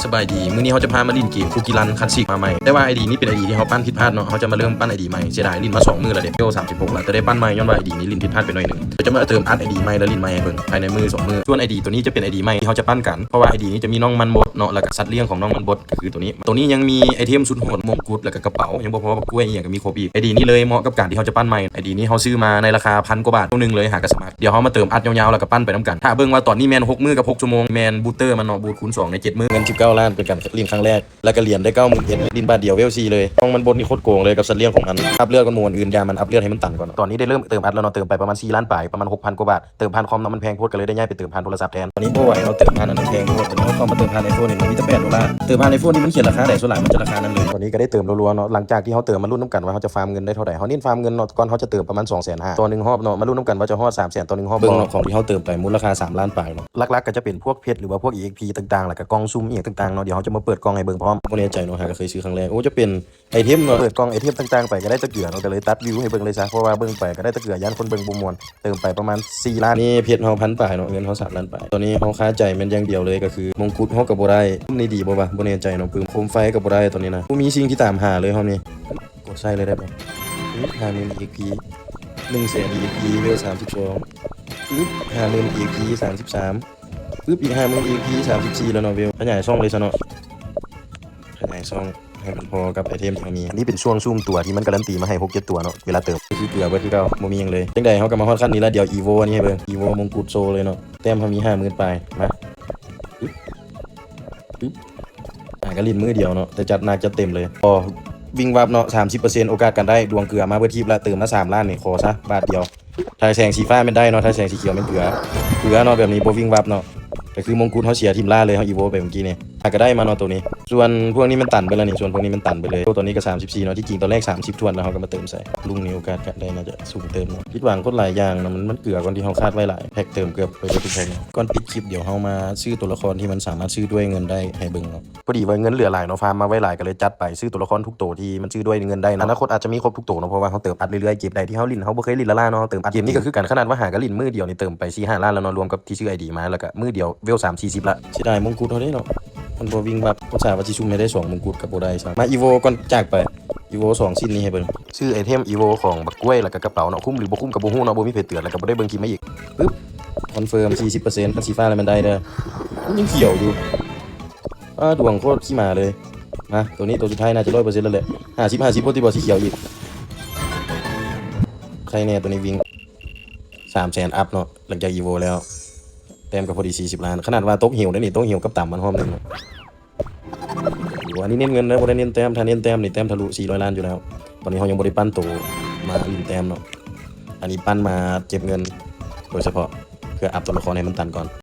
ສະບາຍດີ ມື້ນີ້ເຮົາຈະພາມາຫຼິ້ນເກມຄຸກກີ່ລັນຄລາສສິກມາໃໝ່ ແຕ່ວ່າໄອດີນີ້ເປັນໄອດີທີ່ເຮົາປັ້ນຜິດພາດເນາະ ເຮົາຈະມາເລີ່ມປັ້ນໄອດີໃໝ່ ເສຍດາຍຫຼິ້ນມາສອງມື້ແລ້ວເດ້ ເວລສາມສິບຫົກແລ້ວ ແຕ່ໄດ້ປັ້ນໃໝ່ຍ້ອນວ່າໄອດີນີ້ຫຼິ້ນຜິດພາດໄປໜ້ອຍໜຶ່ງ ດຽວຈະມາເຕີມອັດໄອດີໃໝ່ ແລ້ວຫຼິ້ນໃໝ່ໃຫ້ເບິ່ງພາຍໃນມື້ສອງມື້ ສ່ວນໄອດີໂຕນີ້ຈະເປັນໄອດີໃໝ່ທີ່ເຮົາຈະປັ້ນກັນ ເພາະວ່າໄອດີນີ້ຈະມີນ້ອງມັນບົດເນາະ ແລ້ວກະສັດລ້ຽງຂອງນ້ອງມັນບົດ ຄືໂຕນີ້ ໂຕນີ້ຍັງມີໄອເທັມສຸດໂຫດ ມົງກຸດ ແລ້ວກະກະເປົາ ຍັງບໍ່ພໍ ບັກກ້ວຍອີ່ຫຍັງກະມີຄົບອີກ ໄອດີນີ້ເລີຍເໝາະກັບການທີ່ເຮົາຈະປັ້ນໃໝ່ ໄອດີນີ້ເຮົາຊື້ມາໃນລາຄາພັນກວ່າບາດ ໂຕໜຶ່ງເລີຍ ຫາກະສະໝັກ ດຽວເຮົາມາເຕີມອັດຍາວໆ ແລ້ວກະປັ້ນໄປນຳກັນ ຖ້າເບິ່ງວ່າຕອນນີ້ແມ່ນຫົກມື້ກັບຫົກຊົ່ວໂມງ ແມ່ນບູດເຕີມັນເນາະ ບູດຄູນສອງໃນເຈັດມື້ ເງິນສິບເກົ້າລ້ານ ເປັນການຫຼິ້ນຄັ້ງແລກ ແລ້ວກະຫຼຽນໄດ້ເກົ້າໝື່ນເອັດ ຫຼິ້ນບາດດຽວເວລສີ່ເລີຍ ນ້ອງມັນບົດນີ້ໂຄດໂກງເລີຍກັບສັດລ້ຽງຂອງມັນ ອັບເລືອດກ່ອນໝູ່ອື່ນ ຢ່າມັນອັບເລືອດໃຫ້ມັນຕັນກ່ອນ ຕອນນີ້ໄດ້ເລີ່ມເຕີມອັດແລ້ວເນາະ ເຕີມໄປປະມານສີ່ລ້ານປາຍ ປະມານຫົກພັນກວ່າບາດ ເຕີມຜ່ານຄອມເນາະ ມັນແພງໂພດ ກະເລີຍໄດ້ຍ້າຍໄປເຕີມຜ່ານໂທລະສັບແທນ ຕອນນີ້ບໍ່ໄຫວເນາະ ເຕີມຜ່ານອັນນັ້ນແພງໂພດ ຕອນນີ້ເຮົາເຂົ້າມາເຕີມຜ່ານໄອໂຟນນີ້ ມັນມີແຕ່ແປດໂດລາ ເຕີມຜ່ານໄອໂຟນນີ້ມັນຂຽນລາຄາໃດ ສ່ວນຫຼາຍມັນຈະລາຄານັ້ນເລີຍ ຕອນນີ້ກະໄດ້ເຕີມລັວໆເນາະ ຫຼັງຈາກທີ່ເຮົາເຕີມມາລຸ້ນນຳກັນວ່າເຮົາຈະຟາມເງິນໄດ້ເທົ່າໃດ ເຮົາເນັ້ນຟາມເງິນເນາະ ກ່ອນເຮົາຈະເຕີມປະມານສອງແສນຫ້າ ຕໍ່ໜຶ່ງຮອບເນາະ ມາລຸ້ນນຳກັນວ່າຈະຮອດສາມແສນຕໍ່ໜຶ່ງຮອບບໍ່ ເບິ່ງເນາະ ຂອງທີ່ເຮົາເຕີມໄປມູນລະຄ່າສາມລ້ານປາຍເນາະ ຫຼັກໆກະຈະເປັນພວກເພັດ ຫຼືວ່າພວກອີເອັກພີຕ່າງໆ ແລ້ວກະກ່ອງຊຸ່ມອີ່ຫຍັງຕ່າງໆເນາະ ດຽວເຮົາຈະມາເປີດກ່ອງໃຫ້ເບິ່ງພ້ອມ ບໍ່ແນ່ໃຈເນາະ ຫາກະເຄີຍຊື້ຄັ້ງແລກ ໂອ້ ຈະເປັນ ໄອເທັມເນາະ ເປີດກ່ອງໄອເທັມຕ່າງໆໄປກະໄດ້ຕະເກືອເນາະ ກະເລີຍຕັດວິວໃຫ້ເບິ່ງເລີຍຊະ ເພາະວ່າເບິ່ງໄປກະໄດ້ຕະເກືອ ຢ້ານຄົນເບິ່ງບໍ່ມ່ວນ ເຕີມໄປປະມານສີ່ລ້ານ ນີ້ເພັດເຮົາພັນປາຍເນາະ ເງິນເຮົາສາມລ້ານປາຍ ຕອນນີ້ເຮົາຄາໃຈແມ່ນຢ່າງດຽວເລີຍກະຄືມົງກຸດເຮົາກະບໍ່ໄດ້ ນີ້ດີບໍ່ວະ ບໍ່ແນ່ໃຈເນາະ ປຶ້ມໂຄມໄຟກະບໍ່ໄດ້ຕອນນີ້ນະ ບໍ່ມີສິ່ງທີ່ຕາມຫາເລີຍເຮົານີ້ ກົດໃຊ້ເລີຍໄດ້ບໍ່ ປຶບ ຫ້າໝື່ນອີເອັກພີ ໜຶ່ງແສນອີເອັກພີ ເວລສາມສິບສອງ ປຶບ ຫ້າໝື່ນອີເອັກພີ ສາມສິບສາມ ປຶບ ອີກຫ້າໝື່ນອີເອັກພີ ສາມສິບສີ່ແລ້ວເນາະ ເວລ ຂະຫຍາຍຊ່ອງເລີຍຊະເນາະ ຂະຫຍາຍຊ່ອງ ໃຫ້ມັນພໍກັບໄອເທັມທີ່ເຮົາມີ ອັນນີ້ເປັນຊ່ວງຊຸ່ມຕົວທີ່ມັນກາຣັນຕີມາໃຫ້ຫົກເຈັດຕົວເນາະ ເວລາເຕີມ ຄືເກືອໄປຄືເກົ່າ ບໍ່ມີຫຍັງເລີຍ ຈັ່ງໃດເຮົາກະມາຮອດຂັ້ນນີ້ລະ ດຽວອີໂວອັນນີ້ໃຫ້ເບິ່ງ ອີໂວມົງກຸດໂຊເລີຍເນາະ ແຕ້ມເຮົາມີຫ້າໝື່ນປາຍ ມາ ປຶບ ປຶບ ຫາກະຫຼິ້ນມື້ດຽວເນາະ ແຕ່ຈັດໜັກຈັດເຕັມເລີຍ ພໍວິ່ງວັບເນາະ ສາມສິບເປີເຊັນໂອກາດການໄດ້ ດວງເກືອມາເບິດທີບລະ ເຕີມມາສາມລ້ານນີ້ ຂໍຊະບາດດຽວ ຖ້າແສງສີຟ້າແມ່ນໄດ້ເນາະ ຖ້າແສງສີຂຽວແມ່ນເກືອ ເກືອເນາະ ແບບນີ້ບໍ່ວິ່ງວັບເນາະ ກະຄືມົງກຸດເຮົາເສຍທີມລ້າເລີຍ ເຮົາອີໂວໄປມື້ກີ້ນີ້ ຫາກະໄດ້ມາເນາະໂຕນີ້ ສ່ວນພວກນີ້ມັນຕັນໄປແລ້ວນີ້ ສ່ວນພວກນີ້ມັນຕັນໄປເລີຍ ໂຕ ຕອນນີ້ກະສາມສິບສີ່ເນາະ ທີ່ຈິງຕອນແລກສາມສິບຖ້ວນ ແລ້ວເຮົາກະມາເຕີມໃສ່ ລຸ້ງນີ້ໂອກາດການໄດ້ໜ້າຈະສູງເຕີມເນາະ ຜິດຫວັງຄົນຫຼາຍຢ່າງເນາະ ມັນ ມັນເກືອກ່ອນທີ່ເຮົາຄາດໄວ້ຫຼາຍ ແພັກເຕີມເກືອບໄປເບິດທຸກແພັກ ກ່ອນປິດຄລິບ ດຽວເຮົາມາຊື້ໂຕລະຄອນທີ່ມັນສາມາດຊື້ດ້ວຍເງິນໄດ້ໃຫ້ເບິ່ງເນາະ ພໍດີວ່າເງິນເຫຼືອຫຼາຍເນາະ ຟາມມາໄວ້ຫຼາຍ ກະເລີຍຈັດໄປຊື້ໂຕລະຄອນທຸກໂຕທີ່ມັນຊື້ດ້ວຍເງິນໄດ້ ອະນາຄົດອາດຈະມີຄົບທຸກໂຕເນາະ ເພາະວ່າເຮົາເຕີມອັດເລື້ອຍໆ ເກມໃດທີ່ເຮົາຫຼິ້ນ ເຮົາບໍ່ເຄີຍຫຼິ້ນລ້າໆເນາະ ເຮົາເຕີມອັດ ເກມນີ້ກະຄືກັນ ຂະໜາດວ່າຫາກະຫຼິ້ນມື້ດຽວນີ້ເຕີມໄປສີ່ຫ້າລ້ານແລ້ວເນາະ ລວມກັບທີ່ຊື້ໄອດີມາ ແລ້ວກະມື້ດຽວເວລສາມສີ່ສິບລະ ເສຍດາຍມົງກຸດເຮົາເດ້ເນາະ ມັນບໍ່ວິ່ງວັບ ອຸດສ່າວ່າຊິຊຸ່ມໃຫ້ໄດ້ສອງມົງກຸດກະບໍ່ໄດ້ຊ້ຳ ມາອີໂວກ່ອນຈາກໄປ ອີໂວສອງຊິ້ນນີ້ໃຫ້ເບິ່ງ ຊື້ໄອເທັມອີໂວຂອງບັກກ້ວຍ ແລ້ວກະກະເປົາເນາະ ຄຸ້ມຫຼືບໍ່ຄຸ້ມກະບໍ່ຮູ້ເນາະ ບໍ່ມີໃຜເຕືອນ ແລ້ວກະບໍ່ໄດ້ເບິ່ງຄລິບມາອີກ ປຶບ ຄອນເຟີມສີ່ສິບເປີເຊັນ ຄັນສີຟ້າແລ້ວແມ່ນໄດ້ເດີ ມັນຍັງຂຽວຢູ່ ອ້າ ດວງໂຄດຂີ້ໝາເລີຍ ມາ ໂຕນີ້ໂຕສຸດທ້າຍໜ້າຈະຮ້ອຍເປີເຊັນແລ້ວແຫຼະ ຫ້າສິບ ຫ້າສິບ ໂພດຕິບໍ່ ສີຂຽວອີກ ໃຄແນ່ໂຕນີ້ວິ່ງ ສາມແສນອັບເນາະ ຫຼັງຈາກອີໂວແລ້ວ ແຕ້ມກະພໍດີສີ່ສິບລ້ານ ຂະໜາດວ່າຕົກເຫວໄດ້ນີ້ ຕົກເຫວກັບຕຳມັນຮອບໜຶ່ງເນາະ ໂອ ອັນນີ້ເນັ້ນເງິນເດີ ບໍ່ໄດ້ເນັ້ນແຕ້ມ ຖ້າເນັ້ນແຕ້ມນີ້ແຕ້ມທະລຸສີ່ຮ້ອຍລ້ານຢູ່ແລ້ວ ຕອນນີ້ເຮົາຍັງບໍ່ໄດ້ປັ້ນໂຕມາຫຼິ້ນແຕ້ມເນາະ ອັນນີ້ປັ້ນມາເກັບເງິນໂດຍສະເພາະ ເພື່ອອັບໂຕລະຄອນໃຫ້ມັນຕັນກ່ອນ